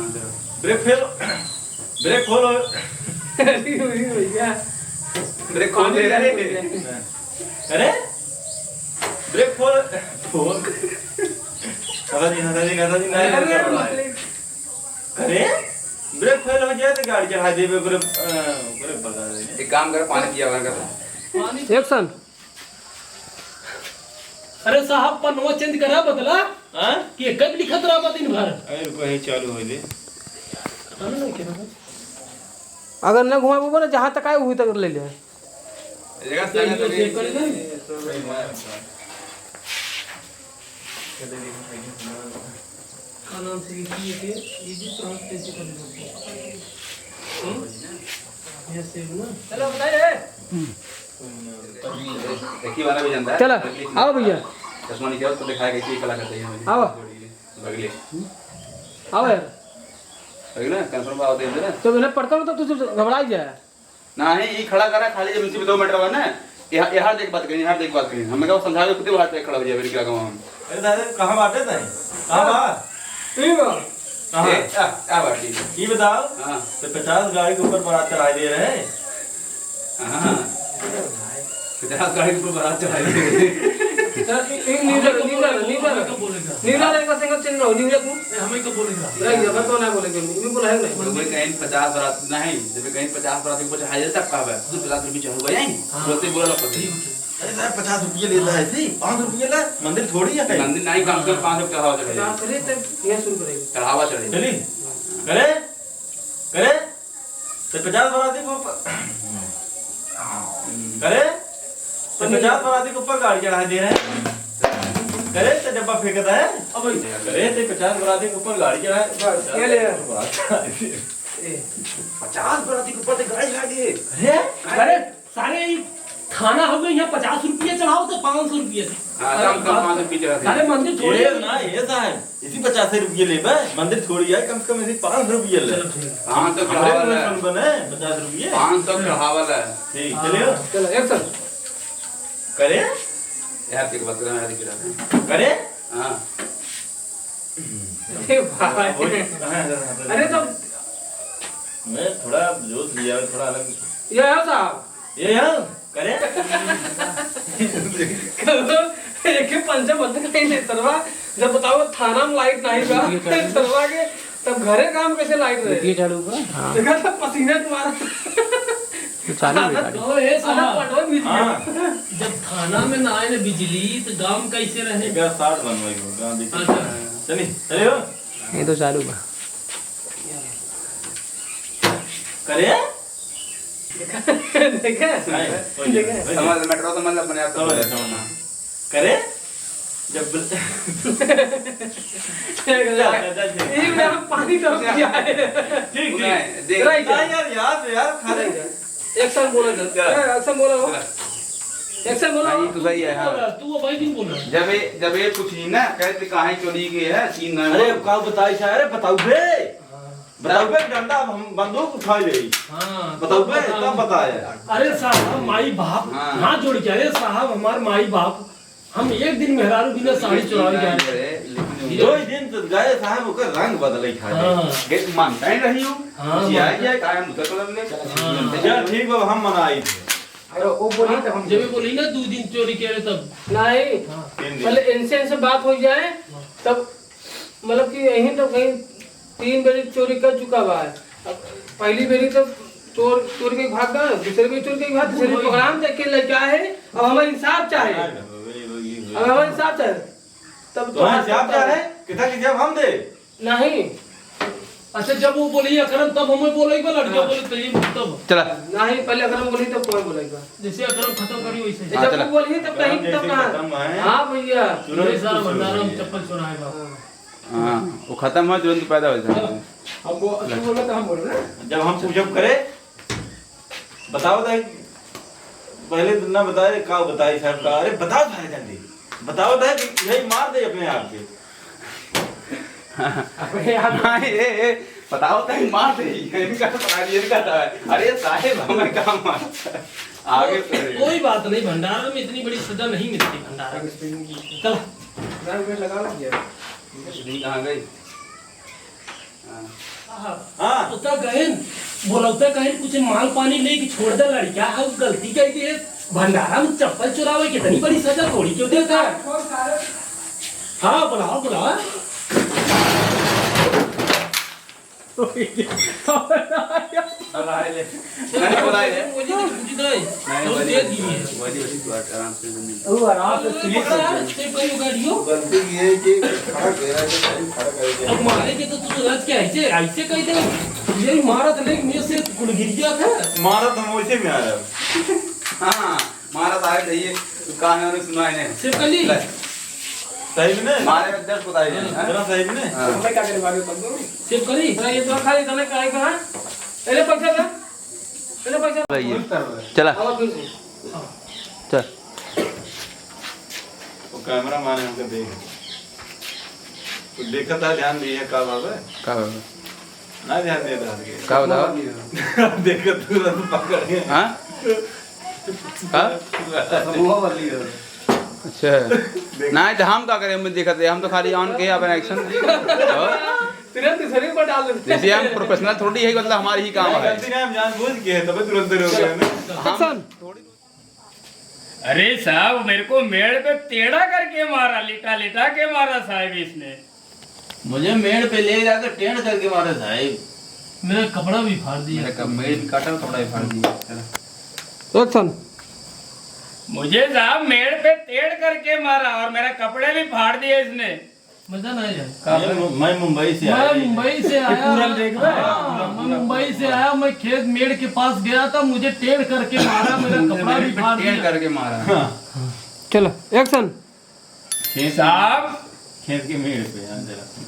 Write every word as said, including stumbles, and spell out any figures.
ब्रेक फेल, ब्रेक खोल। अरे भैया। ब्रेक खोल दे रे। अरे, ब्रेक खोल, खोल। हटा दी, हटा दी, हटा दी, नहीं, अरे नहीं, मालिक। अरे, ब्रेक फेल हो जाए तो गाड़ी चढ़ा देबे, ओकरे, अ, ओकरे बता दे। एक काम कर, पानी पिया हुआ कर। एक्शन। अरे साहब, पन्नवा चेंज करा, बदला। हाँ? कि कब लिखत रहा दिन भर? अरे रुको, यही चालू हो दे। अगर न घुमाबो ना, जहाँ तक आए, वहीं तक ले ले। का नाम से लिखी है के? ये भी तो हम कैसे कर लेते हैं? हम्म? ये सेव ना? चलो, बताइए। देखिए वाला भी जानता है। चलो, आओ भैया। चश्मा निकाल तो दिखाएगा कि कला करते हैं। आओ। बगले। आओ यार। अगला कंफर्म बात होते हैं ना। तो इन्हें पढ़ता हूँ तो तुझे घबरा ही जाए। नाही, ई खड़ा करा, खाली जब इनसे दो मीटर बा ना, यहाँ, यहाँ देख बात करी, यहाँ देख बात करी। हमने कहा समझा के खुदे बाहर खड़ा हो जाए, मेरी क्या कहूँ हम। अरे दादा, कहाँ बाटे ताई? कहाँ बा? ई बा। कहाँ? ए, आ, आ बाटी। ई बताओ, हाँ। तो पचास गाड़ी के ऊपर बारात चढ़ाई दे रहे? हाँ। पचास गाड़ी के ऊपर बारात चढ़ाई दे रहे। सर, ई, ई नीला, नीला, नीला। नीला रंग का सिंगल चिन्ह हो, नीला तू? ए, हमें कब बोलेगा? रह गया, मैं तो ना बोलेंगे, मैं बोला है नहीं। जब कहीं पचास बारात नहीं, जब कहीं पचास बारात के ऊपर चढ़ाई दे तब कहबे, तू पचास रुपये चढ़ गया है? हाँ। बोलते बोला लगता है। अरे साहब, पचास रुपये लेता है, ऐसे ही? पाँच रुपये ला, मंदिर थोड़ी है कहीं। मंदिर नहीं, कम से कम पाँच रुपये चढ़ावा चढ़े। पचास करे तब यह शुरू करेंगे। चढ़ावा चढ़े। चली। करे? करे? तो पचास बाराती को ऊपर, करे? तो पचास बाराती के ऊपर गाड़ी चढ़ा दे रहे हैं। करे तो डब्बा फेंकता है। अब करे तो पचास बाराती के ऊपर गाड़ी चढ़ा, बस, ये ले। बात। ए, पचास बाराती के ऊपर तो गाड़ी चढ़ा दे। अरे, अरे, सारे ई थाना हो गए, यहाँ पचास रुपये चढ़ाओ तो पाँच सौ रुपये। हाँ, कम से कम पाँच सौ रुपये चढ़ा दे। सारे मंदिर थोड़ी ये है। ना, ये साहब, इसी पचास रुपये ले बे, मंदिर थोड़ी है, कम से कम इसी पाँच सौ रुपये ले। चलो, ठीक है। पाँच सौ हमरे चढ़ावा में ला। सुन बने, पचास रुपये। पाँच सौ चढ़ावा ला। ठीक, चलिए। चलो, action। करे? यार, देख बात करें, यार, देख रहा। करे? हाँ। अरे भाई। वही, हाँ, हाँ, हाँ, अरे तो मैं थोड़ा जोश लिया, थोड़ा अलग। ये है साहब। ये है, करे? कहो, एक ही पंचा बंद नहीं, नहीं, सरवा, जब बताओ थाना में लाइट नहीं बा, सरवा के, तब घरे काम कैसे लाइट रहे? ये चालू बा? हाँ। देखा था पसीना तुम्हारा। तो चालू है गाड़ी। ओ, ए साहब, आधा पटवन भी दिया। हाँ। जब थाना में ना आए ना बिजली, तो गांव में कैसे रहे? एक साथ बनवाई हो, गांव देखिए। अच्छा। चलिए, चलिए हो। ये तो चालू बा। करे? देखा? नहीं, कोई नहीं, देखा? कोई नहीं। समझ, मेट्रो समझ ला, अपने आप समझ, समझ। करे? जब बिल- चल, चल, चल, चल। ये मेरा पानी तो पिया है। ठीक, ठीक। नहीं, देख। राइट। हाँ यार, यार, यार, खा ले। एक साथ बोला था। चल। हाँ, एक साथ बोला हो। चल। एक साथ बोला हो। नहीं, तो सही है, हाँ। तू भाई क्यों बोल रहा है? जब ये, जब ये पूछी ना, कहते काहे चली गई है, तीन नंबर। अरे, का बताई सा, अरे, बताओ बे। बताओ बे, डंडा, हम बंदूक उठा ले। हाँ, बताओ बे, बताओ। तब बताए। अरे साहब, माई बाप, हाँ। हाथ जोड़ के, अरे साहब, हमार माई बाप, हम एक दिन मेहरारू बिना साड़ी चोरावे के आए। लेकिन दो ही दिन तो गए साहब, ओकर रंग बदले खाए। हाँ। देख, मानता ही नहीं हूँ। हाँ, कुछ आया मानता। क्या, कायम दूसरा कलर ले। हाँ। चल, ठीक बा, हम मनाई। अरे, वो बोली तो हम जब ये बोली ना, दो दिन चोरी करे तब। नहीं। हाँ। तीन दिन। पहले इनसे, इनसे बात हो जाए, हाँ। तब मतलब कि यहीं तो कहीं तीन बेरी चोरी कर चुका बा। अब पहली बेरी तो चोर, चोर के भाग गए, दूसरे बेरी चोर के भाग, तीसरे बेरी पकड़ाम देख के लेके आए, अब हमारा इंसाफ चाहे। अब हमारा इंसाफ चाहे। तब तो हमारा इंसाफ चाहे, कितना के जवाब हम दे? नहीं। अच्छा, जब वो बोली अकरम, तब हमें बोले एक बार, लड़का हाँ। बोले तो ये तब। चला। नहीं, पहले अकरम बोली तब कोई बोले एक बार। जैसे अकरम खत्म करी वैसे। हाँ, जब चला। वो बोली तब कहीं, अकरम तब जैसे कहाँ? खत्म है, हाँ भैया। तुरंत ये सारा खुश हो भंडारा में जाइए। चप्पल चुराए बा। हाँ। हाँ, वो खत्म हुआ, तुरंत पैदा हो जाता है। अब वो तू बोला तो हम बोल रहे हैं। जब हम पूछब करे, बताओ तो, पहले तो ना बताए, का बताई साहब का? अरे बताओ साहब जल्दी, बताओ तो कि यही मार दे अपने आप के। अपने आप। हाँ, ये, ये, बताओ तो मार दे, इनका पकड़ लिया, इनका था। अरे साहब, हमें काम आता है। आगे कोई, कोई बात नहीं, भंडारा में इतनी बड़ी सजा नहीं मिलती भंडारा में। चलो। नहीं, कहाँ गई? हाँ। तो का कहेन, बोलौता कहेन, कुछ माल पानी लेके छोड़ दे लड़का, अब गलती कइ दिए, भंडारा में चप्पल चुरावे, कितनी बड़ी सजा थोड़ी क्यों देता है? हाँ, बुलाओ, बुलाओ। बुलाए ले। नहीं, बुलाए ले। वो जी नहीं, वो जी नहीं, वो जी, वो जी, तू आराम से बन जा। वो आराम से सीट पर। गलती ये है कि खड़ा करा है, खड़ा कर दिया। अब मारे के तो तू राज के ऐसे, ऐसे कह दे। ये मारा तो लेकिन ये से कुल गिर गया था। मारा तो मुझे में आया। हाँ, मारा तो आया था ये। तू कहाँ है, सुना है नहीं? सिर्फ कली। ले। सही में? मारे में दर्द होता है, हाँ। जरा सही में? हाँ। मैं क्या करे मारे तब दो? सिर्फ कली। ये तो खाली तने काहे कहाँ? अरे पैसा था। चलो पैसा। चला। आवा फिर से। चल। वो कैमरा मैन हमके देख। तो देखत है, ध्यान दिए, का बाबा? का बाबा? ना ध्यान दिए, ध्यान दिए। का बताओ? देखत तुरंत पकड़ गए। हाँ? हाँ? समूह वाली है। अच्छा। देख। ना, तो हम का करें, हम देखत है, हम तो खाली on के अपन action। और? तुरंत शरीर पर डाल देते। जैसे हम professional थोड़ी है, मतलब हमारी ही काम है। गलती नहीं, हम जानबूझ के है, तबे तुरंत रोक रहे हैं ना। Action। अरे साहब, मेरे को मेड़ पे टेढ़ा करके मारा, लिटा लिटा के मारा साहब इसने। मुझे मेड़ पे ले जाकर टेढ़ करके मारा साहब। मेरा कपड़ा भी फाड़ दिया। मेरा क-, मेड़ भी काटा, कपड़ा भी फाड़ दिया। Action। मुझे साहब मेड़ पे टेढ़ करके मारा और मेरा कपड़े भी फाड़ दिए इसने। मजा ना आया। मैं मु-, मैं मुंबई से आया। मैं मुंबई से आया। पूरा देख रहा है। हाँ, मैं मुंबई से आया, मैं खेत मेड़ के पास गया था, मुझे टेढ़ करके मारा, मेरा कपड़ा भी फाड़ दिया। टेढ़ करके मारा। हाँ। चलो, action। खेत साहब। खेत के मेड़ पे, हाँ, जरा।